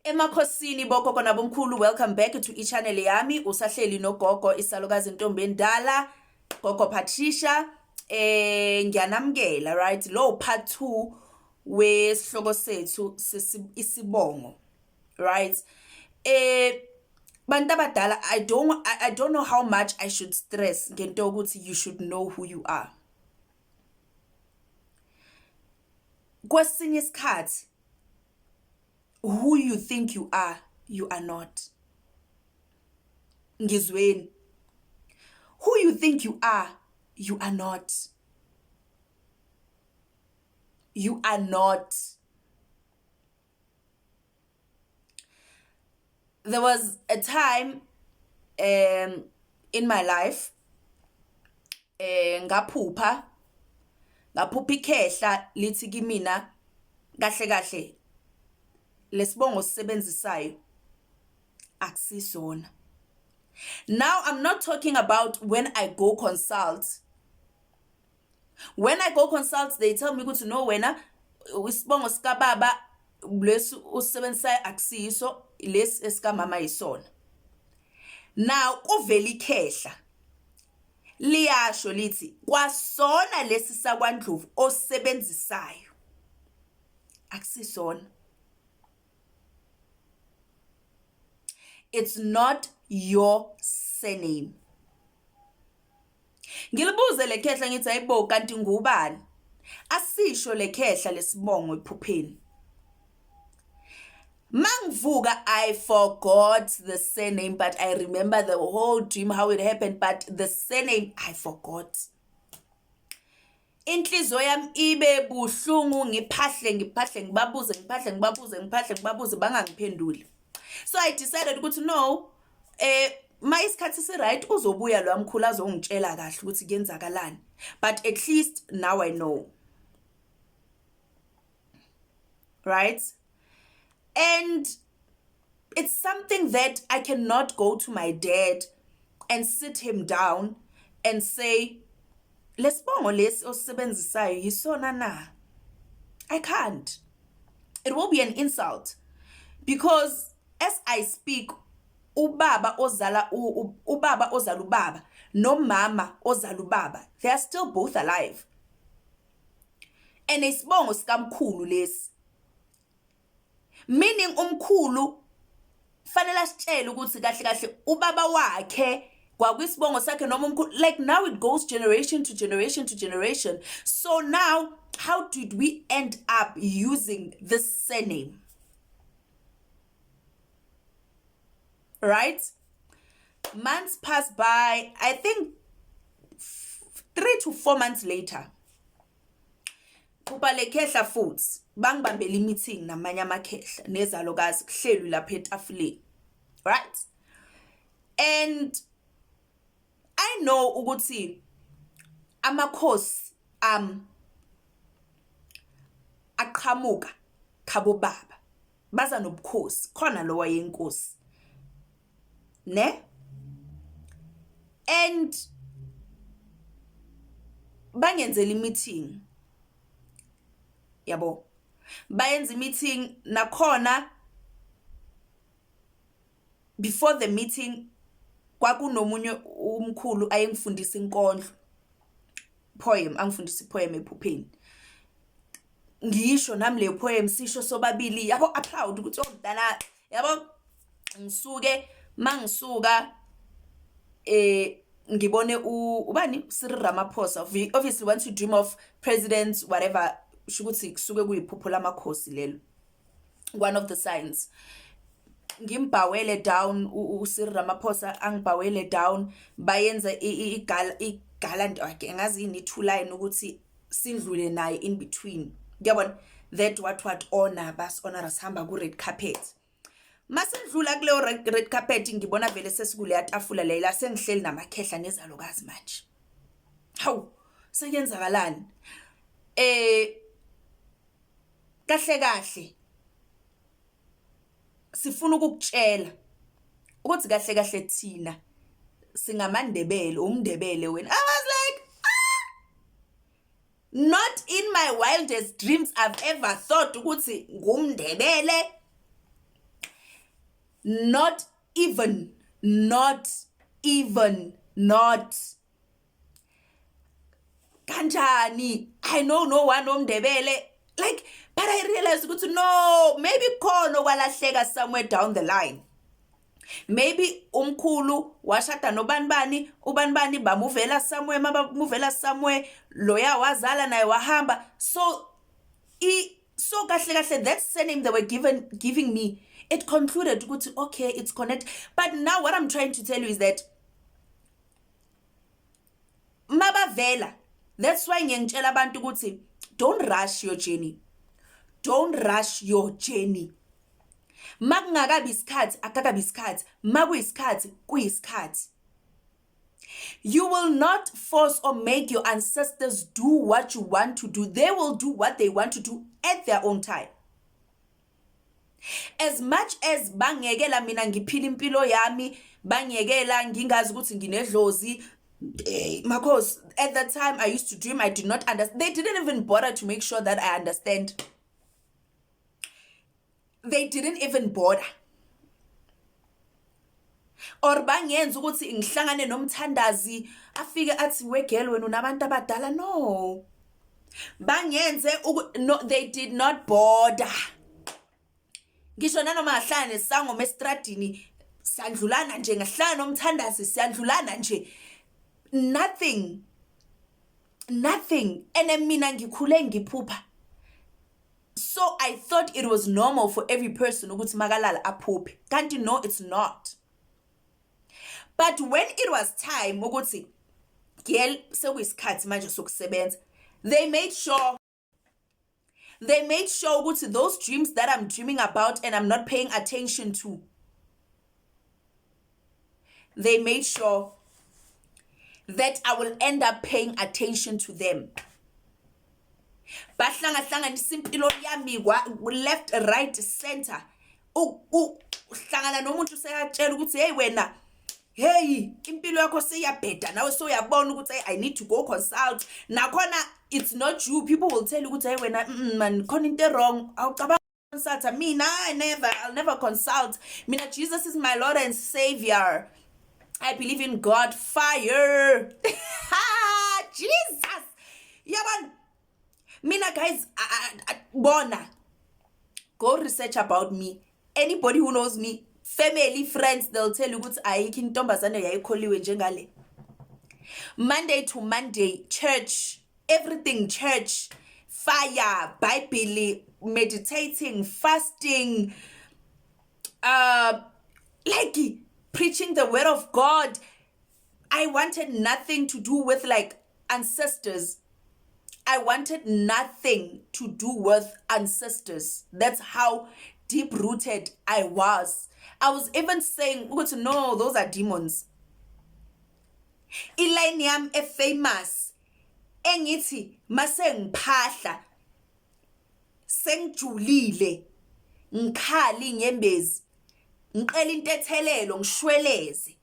Emakhosini bogogo nabomkhulu, welcome back to i-channel yami. Usahleli nogogo isalukazi intombi endala, Gogo Patricia. Ngiyanamukela, right? Lo part 2 wesihloko sethu isibongo, right? Bantu abadala, I don't know how much I should stress ngento ukuthi you should know who you are. Kwesinye isikhathi who you think you are, you are not. Ngizweni, who you think you are, you are not. You are not. There was a time in my life, ngaphupha ikhehla lithi kimina, kahle kahle lesibongo sisebenzisayo akusisona. Now I'm not talking about when I go consult. When I go consult, they tell me ukuthi no, wena isibongo sikababa lesi usisebenzisayo akusiyiso lesi, esikamama yisona. Now kuvela ikhehla liyasho lithi kwasona lesi sakwaNdlovu osebenzisayo akusisona. It's not your surname. Ngilibuze le khehla ngithi, hayibo, kanti ngubani? Asisho le khehla lesibongo ephupheni. Mangivuka, I forgot the surname, but I remember the whole dream, how it happened, but the surname I forgot. Inhliziyo yami ibe buhlungu, ngiphahle, ngiphahle, ngibabuze, ngiphahle, ngibabuze, ngiphahle, ngibabuze, bangangiphenduli. So I decided ukuthi no, ma isikhathi si right uzobuya lo mkhulu azongitshela kahle ukuthi kuyenzakalani, but at least now I know, right? And it's something that I cannot go to my dad and sit him down and say, lesibongo lesi osisebenzisayo yisona na. I can't. It will be an insult because as I speak, ubaba ozala ubaba ozala ubaba nomama ozala ubaba, they are still both alive, and isibongo sikamkhulu lesi, meaning umkhulu fanele asitshele ukuthi kahle kahle ubaba wakhe kwakwisibongo sakhe noma umkhulu. Like, now it goes generation to generation to generation. So now how did we end up using this surname, right? Months pass by. I think 3 to 4 months later, phupha lekhehla futhi bangibambela i-meeting namanye amakhehla nezalukazi, kuhlelwe lapha etafuleni, right? And I know ukuthi amakhosi aqhamuka khabo baba, baza nobukhosi khona lo wayenkosi ne, and bangenzela i-meeting yabo, bayenza i-meeting nakhona. Before the meeting kwakunomunye umkhulu ayengifundisa inkondlo, poem, angifundisa i-poem ephupheni. Ngisho nami le poem, sisho sobabili yabo, applaud ukuthi oh mntana yabo. Ngisuke, mangisuka ngibone ubani, Cyril Ramaphosa. Obviously, once you dream of presidents, whatever, sho ukuthi kusuke kuyiphupho lamakhosi lelo, one of the signs. Ngimbhawele down uCyril Ramaphosa, angibhawele down, bayenza igala, igalant, angazi yini, two line ukuthi sindlule naye in between, ngiyabona that what honor, bas honor, sihamba ku red carpet. Masendlula kuleyo red carpet, ngibona vele sesikuleya tafula leyo sengihleli namakhehla nezalukazi manje. Hawu, sekuyenzakalani? Kahle kahle sifuna ukukutshela ukuthi kahle kahle thina singamaNdebele, umNdebele wena. I was like, ah! Not in my wildest dreams I've ever thought ukuthi ngumNdebele. Not even, not even, not kanjani. I know no one omndebele, like, but I realized ukuthi no, maybe khona okwalahleka somewhere down the line. Maybe umkhulu washada nobani bani, ubani bani bamuvela somewhere, mabamuvela somewhere, loya wazala naye wahamba. So kahle kahle, that surname they were giving me, it concluded ukuthi okay, it's connect. But now what I'm trying to tell you is that mabavela, that's why ngiyengitshela abantu ukuthi don't rush your journey, don't rush your journey. Makungakabi isikhathi, akakabi isikhathi. Makuyisikhathi, kuyisikhathi. You will not force or make your ancestors do what you want to do. They will do what they want to do at their own time. As much as bangekela mina ngiphila impilo yami, bangekela ngingazi ukuthi nginedlozi, makhosi, at that time I used to dream, I did not understand. They didn't even bother to make sure that I understand. They didn't even bother or bangenza ukuthi ngihlangane nomthandazi, afike athi, "We girl, wena unabantu abadala." No, bangenze, no, they did not bother. Ngisho nanoma ngahlala nesangoma estradini, siyandlulana nje, ngahlala nomthandazi, siyandlulana nje, nothing, nothing. And mina ngikhule ngiphupha, so I thought it was normal for every person ukuthi makalala aphuphe, kanti no, it's not. But when it was time ukuthi, "Girl, sekuyisikhathi manje sokusebenza," they made sure ukuthi those dreams that I'm dreaming about and I'm not paying attention to, they made sure that I will end up paying attention to them. Bahlangahlanganisa impilo yami left, right, center. Uhlangana nomuntu sekatshela ukuthi, "Hey wena, hey, impilo yakho seyiyabheda." Nawe sowuyabona ukuthi, "Hey, I need to go consult." Nakhona it's not you. People will tell you ukuthi, "Hey wena, man, khona into wrong, awucabanga consult." Mina, I'll never consult. Mina, Jesus is my Lord and Savior. I believe in God. Fire, Jesus. Yabona mina, guys, bona, go research about me. Anybody who knows me, family, friends, they'll tell you ukuthi ayikho intombazane yayikholiwe njengale. Monday to Monday, church, everything church, fire, Bible, meditating, fasting, like preaching the word of God. I wanted nothing to do with, like, ancestors. I wanted nothing to do with ancestors. That's how deep rooted I was. I was even saying ukuthi no, those are demons. Iline yami efamous engithi mase ngiphahla, sengijulile, ngikhala inyembezi, ngiqela intethelelo, ngishweleze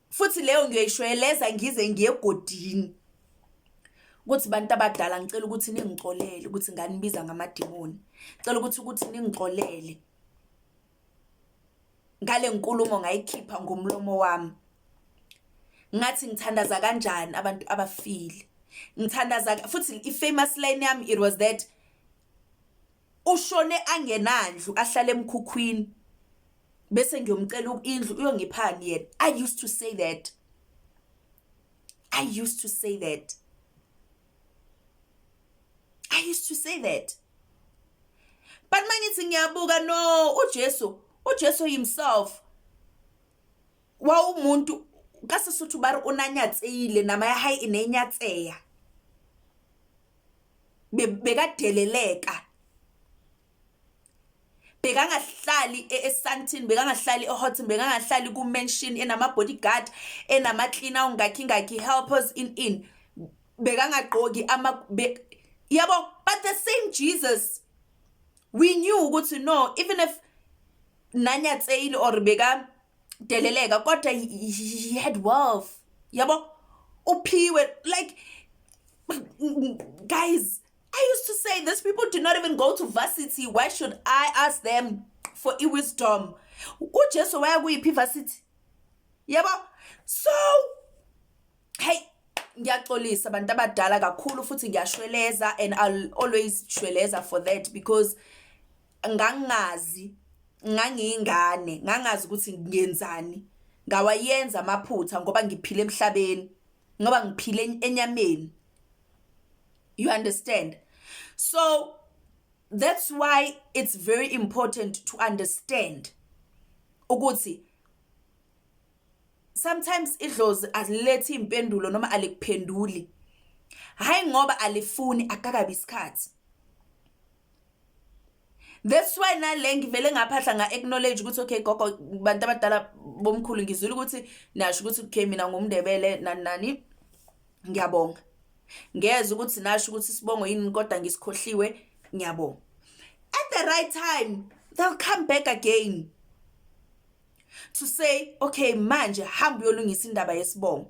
futhi, leyo ngiyoyishweleza ngize ngiye egodini, ukuthi, "Bantu abadala, ngicela ukuthi ningixolele ukuthi nganibiza ngamadimoni. Cela ukuthi ningixolele ngale nkulumo ngayikhipha ngomlomo wami. Ngathi ngithandaza kanjani abantu abafile? Ngithandaza futhi." I-famous line yami, it was that, "Ushone angenandlu, ahlale emkhukhwini, bese ngiyomcela indlu, uyongiphani yena?" I used to say that. I used to say that. I used to say that. But mangithi ngiyabuka, no, uJesu himself wawumuntu, ka Sesotho ba re o nanyatsehile, nama ya hae e ne nyatseya, bekadeleleka, bekangahlali eSandton, bekangahlali eHoughton, bekangahlali ku-mansion enama-bodyguard, enama-cleaner, ungakhi ngakhi, helpers in bekangagqoki ama yabo. But the same Jesus we knew ukuthi no, even if nanyatseyile or beka deleleka, kodwa he had wealth, yabo, uphiwe. Like, guys, I used to say, "These people do not even go to varsity. Why should I ask them for for i-wisdom. UJesu waya kuyiphi varsity? Yabo, so hey, ngiyaxolisa abantu abadala kakhulu, futhi ngiyashweleza, and I'll always shweleza for that, because ngangazi, ngangiyingane, ngangazi ukuthi ngiyenzani. Ngawayenza amaphutha ngoba ngiphile emhlabeni, ngoba ngiphile enyameni, you understand? So that's why it's very important to understand ukuthi sometimes idlozi alilethi impendulo noma alikuphenduli, hayi ngoba alifuni, akakabi isikhathi. That's why nale ngivele ngaphahla, nga-acknowledge ukuthi okay gogo, bantu abadala bomkhulu, ngizwile ukuthi nasho ukuthi okay, mina ngumNdebele, nani nani, ngiyabonga. Ngeze ukuthi nasho ukuthi isibongo yini, kodwa ngisikhohliwe, ngiyabonga. At the right time they'll come back again to say, "Okay, manje hamba uyolungisa indaba yesibongo."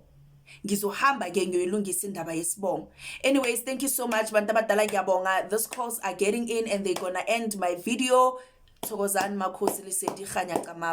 Ngizohamba ke ngiyoyilungisa indaba yesibongo. Anyways, thank you so much, bantu abadala, ngiyabonga. These calls are getting in and they're gonna end my video. Thokozani makhosi, lesedi, kganya, camagu.